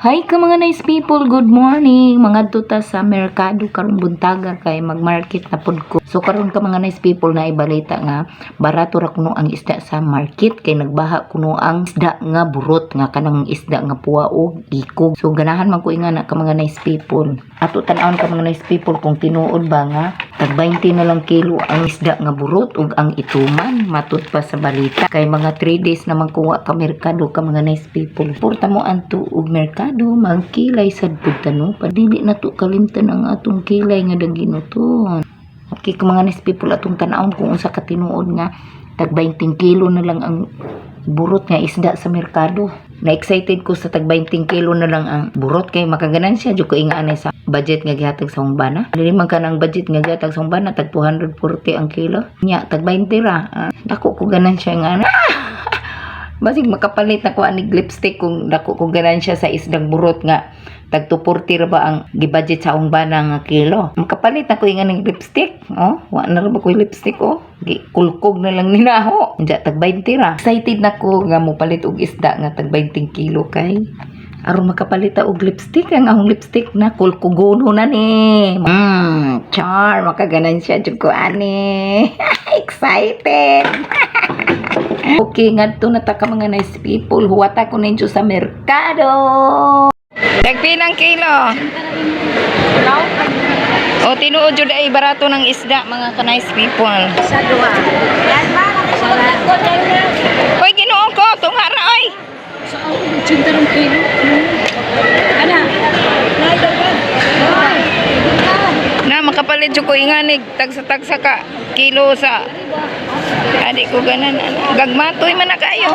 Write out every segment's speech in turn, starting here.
Hi ka mga nice people, good morning. Mangadto ta sa merkado karong buntaga kay mag-market na pud ko. So karon ka mga nice people, na ibalita nga barato ra kuno ang isda sa market kay nagbaha kuno ang isda nga burot, nga kanang isda nga puwa og ikog. So ganahan man ko ingana ka mga nice people. Ato tan-awon ka mga nice people kung tinuod ba nga tag 20 na lang kilo ang isda nga burot ug ang ituman, matud pa sa balita. Kay mga 3 days naman kuha ka merkado ka mga nice people. Porta mo anto og merkado, magkilay sad pud ta, no? Padili na to kalimtan ang atong kilay nga daginuton. Okay ka mga nice people, atong tan-awon kung unsa ka tinuod nga tag 20 kilo na lang ang burot nga isda sa merkado. Na-excited ko sa tag 20 kilo na lang ang burot kay makaganansya jud ko ingaanay sa budget nga gihatag sa bana. Dili man kanang budget nga gihatag sa bana, tag 240 ang kilo. Nya tag 20 ra. Ah, dako ko ganansya nga ana. Basig makapalit na ko anig lipstick kung dako ko ganansya sa isdang burot nga tag 240 ra ba ang gibudget sa akong bana nga kilo. Makapalit na ko yung aning lipstick. Oh, wa na ra ba ko lipstick, oh. Gi kulkog na lang ninaho. Diya tag 20 ra. Excited na ko nga mopalit og isda nga tag 20 kilo kay aron makapalit ta og lipstick. Ang akong lipstick na kulkugono na ni. Char, makaganansya jud ko ani. Excited. Okay, ngadto na ta ka mga nice people. Huwata ko ninyo sa merkado. Tagpilang kilo? O tinuod jud ay barato ng isda, mga ka nice people. Sa duha. Yan ba? Hoy, Ginoo ko, tunghara oy. Sa 80 rong kilo. Ana. Na makapalit jud ko inganig tagsa-tagsa ka kilo sa adi ko ganan. Gagmatoy man na kayo.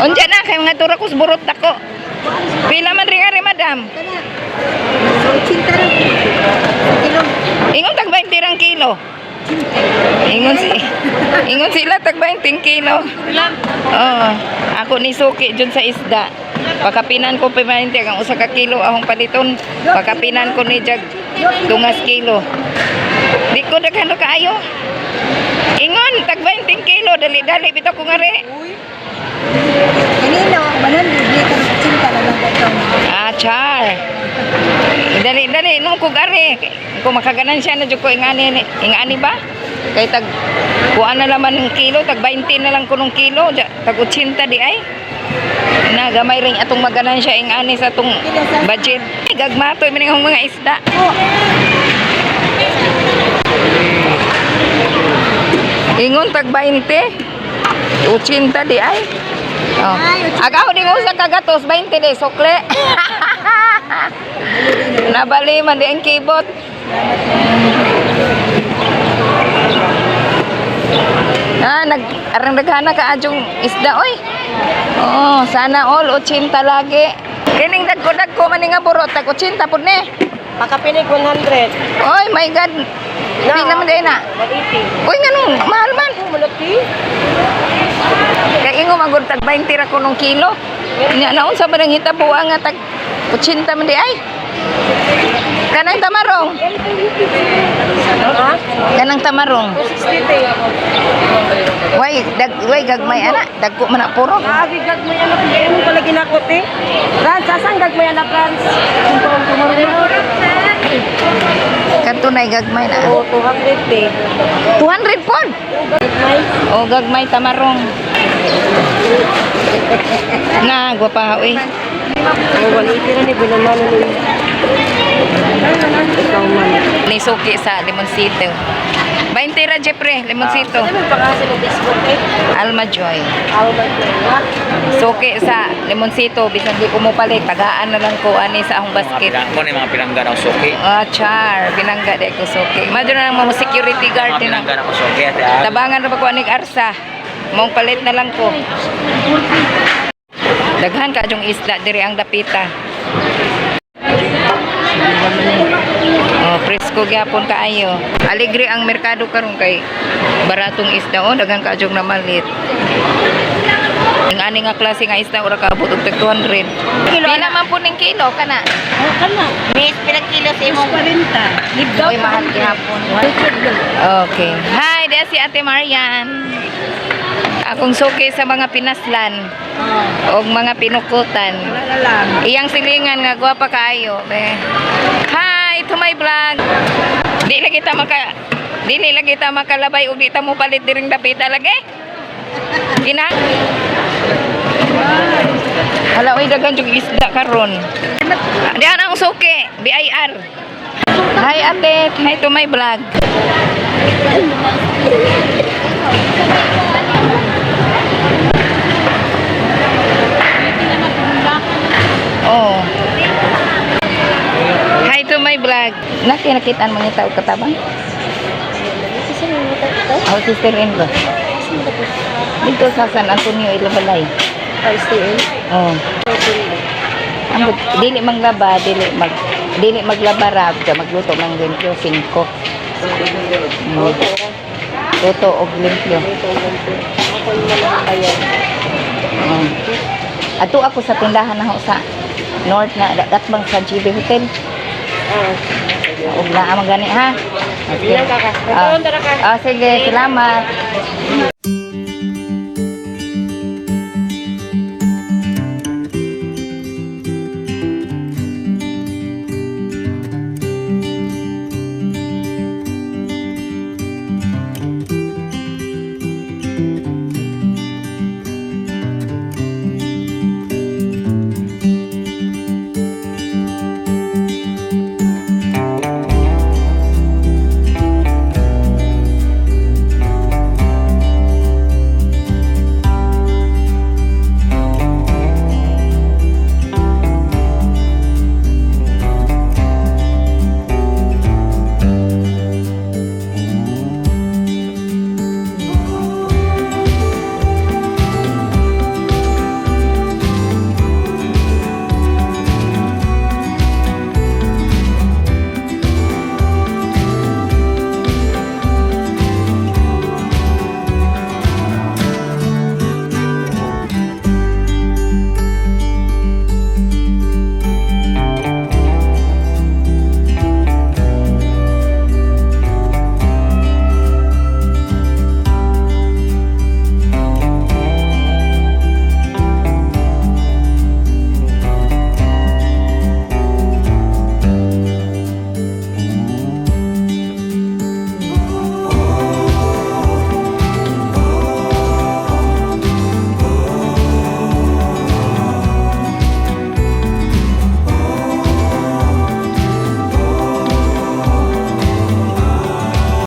Unja na kay mga tura ko sa burot dako. Pila man rin ari, madam? 80 rong kilo. Ingon tag 20 rang kilo. Ingon sila tag 20 kilo. Oo. Ako ni suki dyan sa isda. Pakapinan ko pa 20 ang usa ka kilo akong paliton. Pakapinan ko ni jag tungas kilo. Di ko daghan kaayo. Ingon tag 20 kilo, dali-dali bitaw ko ngari. Kanino, 100 di ka 80 na lang daw. Ah, char. Dali, dali, nung ko gari. Kung makaganan siya na jud ko ingani, ingani ba? Kay tag kuan na naman ng kilo, tag 20 na lang kunong kilo, tag 80 di ay. Na gamay rin atong maganan siya ingani sa atong budget. Ay, gagmatoy man ang mga isda. Ingon tag 20. 80 di ay. Oh. Agaw di mo sa kagatos 20 di sukle. Nabali man di ang kibot. Ah, nag arang daghana ka adjong isda oy. Oh, sana all 80 lagi. Kining dagko-dagko man ni nga burot tag 80 pud ni. Pakapinig 100. Oy, my God. Pila man di na? 180. Uy, nganong mahal man. Malaki. Kay ingo magud tag 20 ra kunong kilo. Nya naon sa man ang hitabo nga tag 80 man di ay. Kanang tamarong. Ha? Kanang tamarong. 60. Way, dag way gagmay ana, dagko man na puro. Agi gagmay anak, mo pala ginakot eh. Rans, asang gagmay anak, Rans? Katunay gagmay na. Oh, 200 eh. 200 pon. Gagmay. O gagmay tamarong. Na, gwapa oy. Ay, 180 na ni Binamano ni. Ikaw man. Ni suki sa Limoncito. 20 ra Jeffrey, Limoncito. Ano yung pangalan ng Facebook eh? Alma Joy. Alma Joy. Suki sa Limoncito, bisan di ko mo palit, tagaan na lang ko ani sa akong Mga basket. pilang, mo ni mga pilangga ng suki. Ah, char, binangga di ko suki. Madyo na lang mo security guard Mga din pilangga ng suki ate. Ah. Tabangan ra ba ko anig arsa. Mong palit na lang ko. Daghan ka jung isda diri ang dapita. Oh, presko gyapon kaayo. Aligre ang merkado karon kay baratong isda, oh, daghan ka jung namalit. Ang ani nga klase nga isda ora kaabot og tag 200. Pila man po ning kilo kana? Oh, kana. Miss, pilang kilo sa imong? 40. Oy, mahal gihapon. Okay. Hi, diya si Ate Marian. Akong suki sa mga pinaslan og mga pinukutan. Wala lang. Iyang silingan nga gwapa kaayo. Be. Hi to my vlog. Dili lagi ta makalabay ug di ta mo palit diring dapita lagi. Gina. Hala oy, daghan jud isda karon. Di ana ang suki, BIR. Hi ate, hi to my vlog. Oh. Hi to my vlog. Nakinakitaan mga tao katabang? Oh, sister in law. Dito sa San Antonio, Ilabalay. Oh. Ang dili manglaba, dili maglaba ra, ka magluto ng limpyo 5. Luto og limpyo. Oh. Ato ako sa tindahan na ho sa North na datbang sa GB Hotel. Og naa man gani ha. Okay. Ah, sige, salamat.